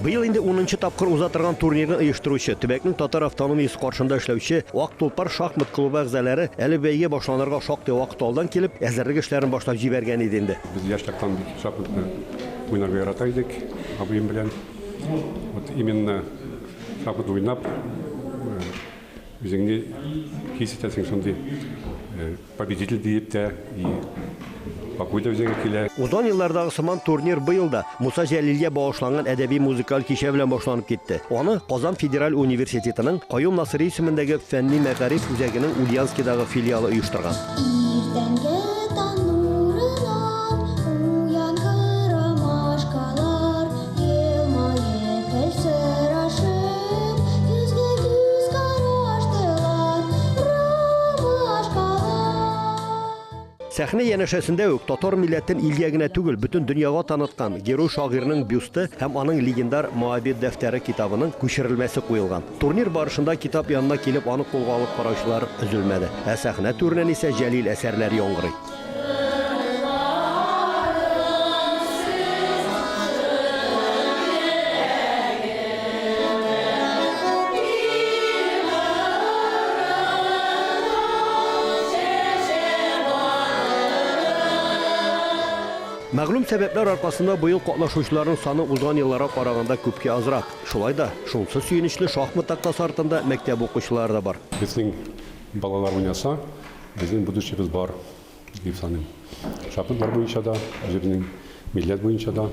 Быел инде унынчы тапкыр уза торган турнирны оештыручы, төбәкнең татар автономиясе каршында эшләүче Ак тулпар шахмат клубы әгъзалары әле бәйге башланырга шактый вакыт алдан килеп, әзерлек эшләрен башлап җибәргән иде инде. Без яшь чактан бик шахматны уйнарга ярата идек абыем белән. Вот именно шахмат уйнап, үзеңне хис итәсең шундый победитель диеп тә, и покой да үзеңә килә. Узган еллардагы сыман турнир быел да Муса Җәлилгә багышланган әдәби-музыкаль кичә белән башланып китте. Аны Казан федераль университетының Каюм Насыйри исемендәге фәнни-мәгариф үзәгенең Ульянскидагы филиалы оештырган. Иртәнге таң нурыннан уянгы ромашкалар, Елмаеп, хәл сорашып, йөзгә-йөз караштылар ромашкалар. Сәхнә янәшәсендә үк татар милләтен илгә генә түгел, бөтен дөньяга таныткан герой-шагыйрьнең бюсты һәм аның легендар Моабит дәфтәре китабының күчерелмәсе куелган. Турнир барышында китап янына килеп аны кулга алып караучылар өзелмәде. Ә сәхнә түреннән исә Җәлил әсәрләре яңгырый. Мәгълүм сәбәпләр аркасында быел катнашучыларның саны узган елларга караганда күпкә азрак. Шулай да, шунсы сөенечле, шахмат тактасы артында мәктәп укучылары да бар. Безнең балалар уйнаса, безнең будущебыз бар дип саныйм. Шахматлар буенча да, үзебезнең милләт буенча да,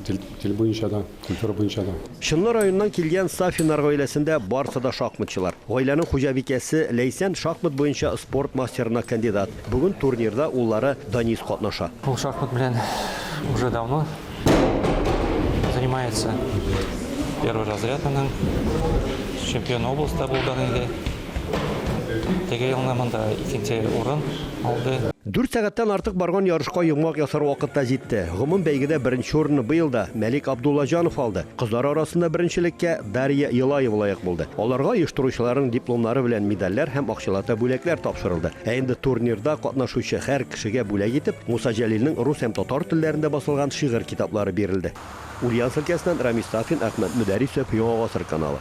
тел, тел буенча да, культура буенча да. Чынлы районыннан килгән Сафиннар гаиләсендә барсы да шахматчылар. Гаиләнең хуҗабикәсе Ләйсән шахмат буенча спорт мастерына кандидат. Бүген турнирда уллары Данис катнаша. Ул шахмат белән уже давно занимается. Первый разряд аның. Чемпион областьта булган инде. Теге елны монда икенче урын алды. Дүрт сәгатьтән артык барган ярышка йомгак ясар вакыт та җитте. Гомум бәйгедә беренче урынны быел да Мәлик Абдуллаҗанов алды. Кызлар арасында беренчелеккә Дарья Елаева лаек булды. Аларга оештыручыларның дипломнары белән медальләр һәм акчалата бүләкләр тапшырылды. Ә инде турнирда катнашучы һәр кешегә бүләк итеп Муса Җәлилнең рус һәм татар телләрендә басылган шигырь китаплары бирелде. Ульяновск өлкәсеннән Рамис Сафин, Әхмәт Мөдәрисов, Яңа Гасыр каналы.